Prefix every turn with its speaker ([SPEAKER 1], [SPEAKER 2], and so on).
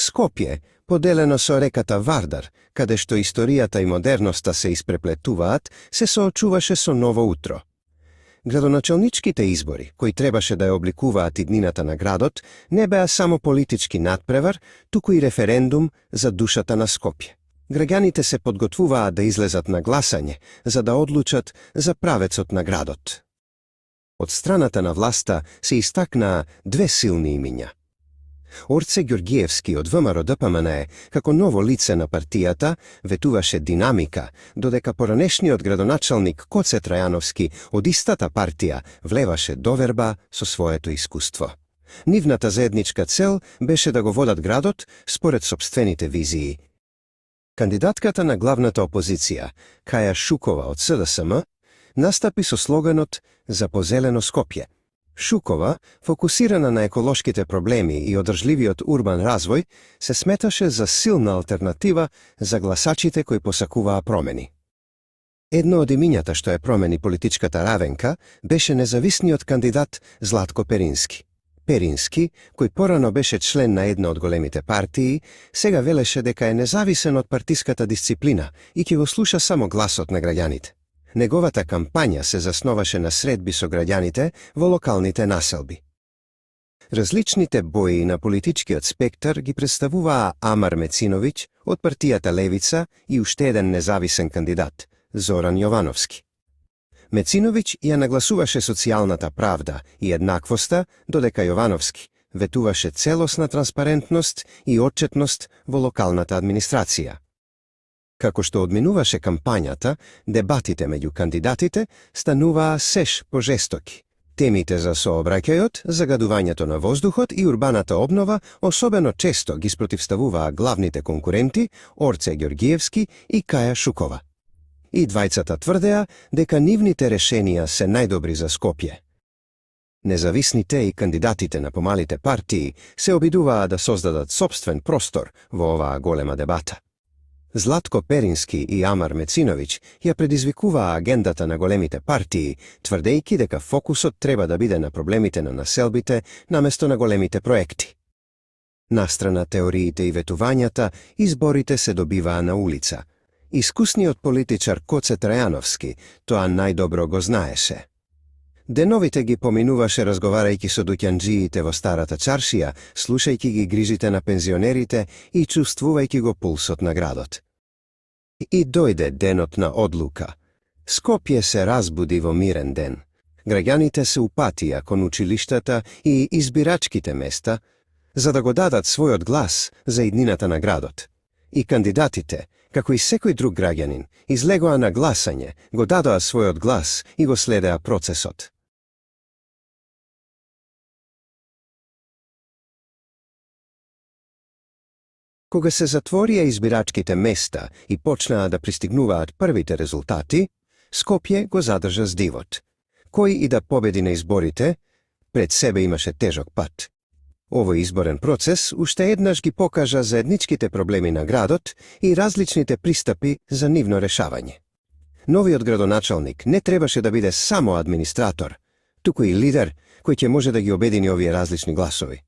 [SPEAKER 1] Скопје, поделено со реката Вардар, каде што историјата и модерноста се испреплетуваат, се соочуваше со ново утро. Градоначалничките избори, кои требаше да ја обликуваат иднината на градот, не беа само политички надпревар, туку и референдум за душата на Скопје. Граѓаните се подготвуваа да излезат на гласање, за да одлучат за правецот на градот. Од страната на власта се истакнаа две силни имиња. Орце Ѓорѓиевски од ВМРО ДПМН како ново лице на партијата ветуваше динамика, додека поранешниот градоначалник Коце Трајановски од истата партија влеваше доверба со своето искуство. Нивната заедничка цел беше да го водат градот според сопствените визии. Кандидатката на главната опозиција, Каја Шукова од СДСМ, настапи со слоганот «За позелено Скопје». Шукова, фокусирана на еколошките проблеми и одржливиот урбан развој, се сметаше за силна алтернатива за гласачите кои посакуваа промени. Едно од имињата што ја промени политичката равенка беше независниот кандидат Златко Перински. Перински, кој порано беше член на една од големите партии, сега велеше дека е независен од партиската дисциплина и ќе го слуша само гласот на граѓаните. Неговата кампања се засноваше на средби со граѓаните во локалните населби. Различните бои на политичкиот спектар ги представуваа Амар Мециновиќ од партијата Левица и уште еден независен кандидат, Зоран Јовановски. Мециновиќ ја нагласуваше социјалната правда и еднаквоста, додека Јовановски ветуваше целосна транспарентност и отчетност во локалната администрација. Како што одминуваше кампањата, дебатите меѓу кандидатите стануваа сеш пожестоки. Темите за сообраќајот, загадувањето на воздухот и урбаната обнова особено често ги спротивставуваа главните конкуренти Орце Ѓорѓиевски и Каја Шукова. И двајцата тврдеа дека нивните решенија се најдобри за Скопје. Независните и кандидатите на помалите партии се обидуваа да создадат сопствен простор во оваа голема дебата. Златко Перински и Амар Мециновиќ ја предизвикуваа агендата на големите партии, тврдејќи дека фокусот треба да биде на проблемите на населбите наместо на големите проекти. Настрана теориите и ветувањата, изборите се добиваа на улица. Искусниот политичар Коце Трајановски тоа најдобро го знаеше. Деновите ги поминуваше разговарајќи со дуќанџиите во старата чаршија, слушајќи ги грижите на пензионерите и чувствувајќи го пулсот на градот. И дојде денот на одлука. Скопје се разбуди во мирен ден. Граѓаните се упатија кон училиштата и избирачките места, за да го дадат својот глас за иднината на градот. И кандидатите, како и секој друг граѓанин, излегоа на гласање, го дадоа својот глас и го следеа процесот. Кога се затворија избирачките места и почнаа да пристигнуваат првите резултати, Скопје го задржа здивот. Кој и да победи на изборите, пред себе имаше тежок пат. Овој изборен процес уште еднаш ги покажа заедничките проблеми на градот и различните пристапи за нивно решавање. Новиот градоначалник не требаше да биде само администратор, туку и лидер кој ќе може да ги обедини овие различни гласови.